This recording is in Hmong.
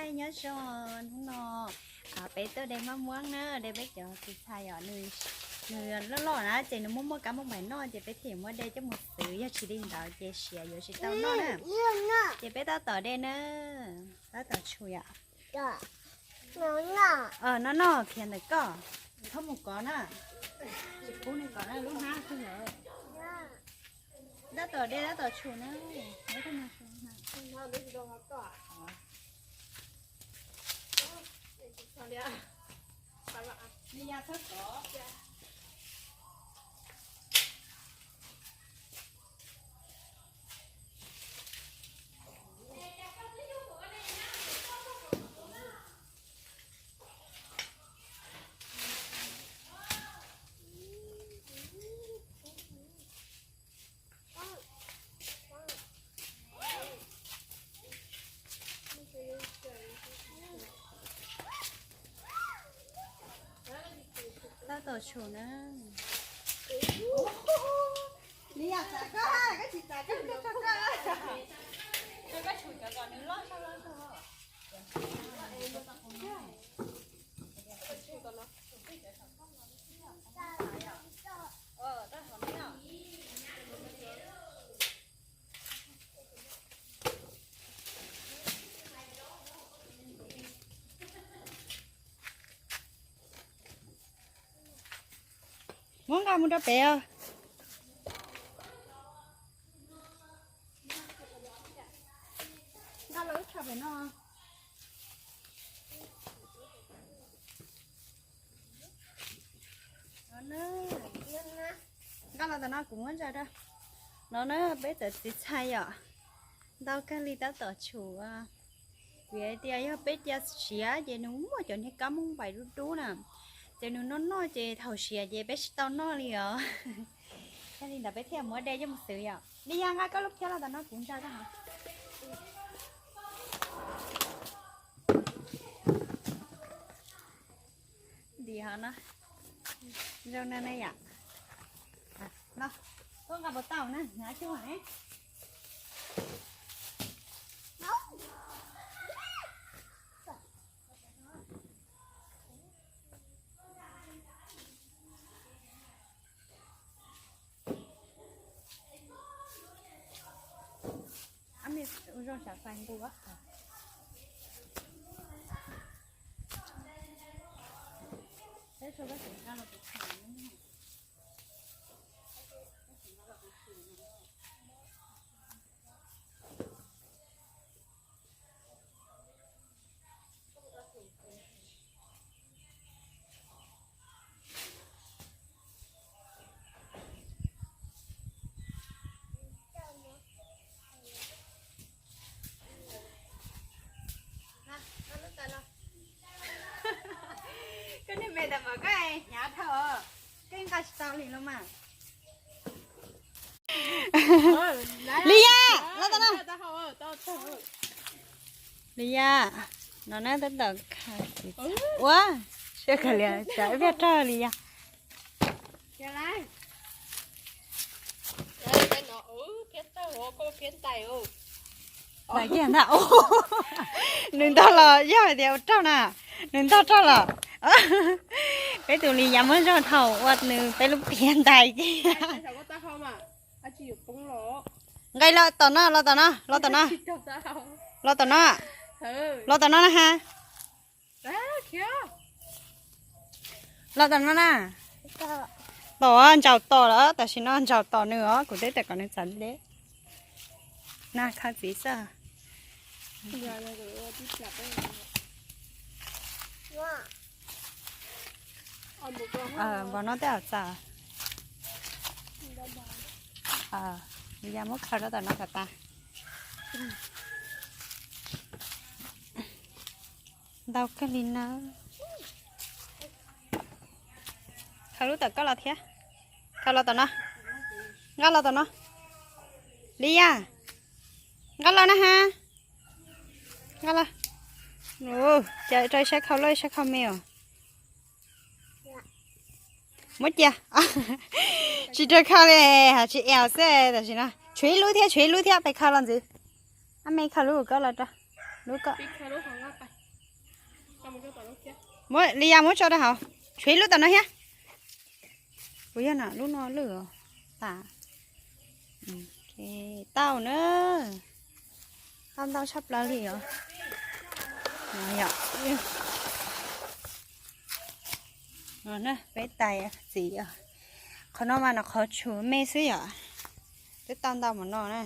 Nyob zoo, hnub no peb tuaj de maj muab na, de peb cov txiv txhais yom, nws loj loj na ces nws muaj muaj kab mooj npaim noj ces peb thiaj muab de coj mus xwb, yog tsis li ntawd ces siav yuav tsis tau noj na. Ces peb tab tom de na, tab tom tshum yom. Noj noj khiav ntawm koj, txhob mus kov na, tsis pub nws kov na, lub hnab xwb na. Tab tom de tab tom tshum na. Tab tom tshum na. Li yam txav koj, koj tsis txav koj, koj tso koj. Koj tshum cov kom nws loj loj. Muab nqa mus rau pem os. Nqa los wb tso pem no. Nqa los tom no kuv muab ntsa rau. No na peb cov txiv txhais yom, ntau kawg li tab tom tshum. Vim hais tias yog peb cia siav ces nws muaj cov niag kab mooj npaim dub dub na, ces nws noj noj ces thaum siav ces peb tsis tau noj li os. Yog li ntawd peb thiaj muab de coj mus xwb yom. Li yam nqa koj lub phiab los tom no kuv ntsa rau hov. Ntim hov no. Zoo no ne yom. No, koj nqa puas tau na, hnav cuag ne. Koj niag me tas mas koj hnyav dhau, koj nqa tsis tau li los mas. Li Yaj, los tom no. Li Yaj, no na tab tom kha txiv txhais. Ua, siab kawg li, tsam ib pliag raug Li Yaj. Nws ntog los yog hais tias ua raug na, nws ntog raug los. Peb tus Li Yaj muab zog thaum ua nws peb lub phiab ntais tiag. Nqa los tom no, los tom no, los tom no. Los tom no. Los tom no ha. Los tom no na. Tom ntsaum tom lawm, tam sim no ntsaum tom nws os, kuv teb tias kom nws txav deb. Na, kha txiv xwb. Npam no tej zaum txaus. Li Yaj muab khaws rau tom no kom tas. Ntau kawg li na. Khaws lub tom koj los thiab. Khaws los tom no. Nqa los tom no. Li Yaj, nqa los na ha. Nqa los. Cas rau ib sab khau loj ib sab khau me os. Muab cia. Tsis rau khau li, tsis eo xwb tam sim no. Tshuav ib lub thiab, tshuav ib lub thiab, pes khaws los ntxiv. Ab me khaws lub koj los rau. Lub ko, muab li ya muab tso rau hauv. Tshuav ib lub tom no thiab. Puas yog na, lub no lwj os. Tas. Tau na. Tau ntau tshaj plaws li os. Peb tais txiv, qhov no mas no qhov tshum me xwb yom. Twb tau ntau mus no na.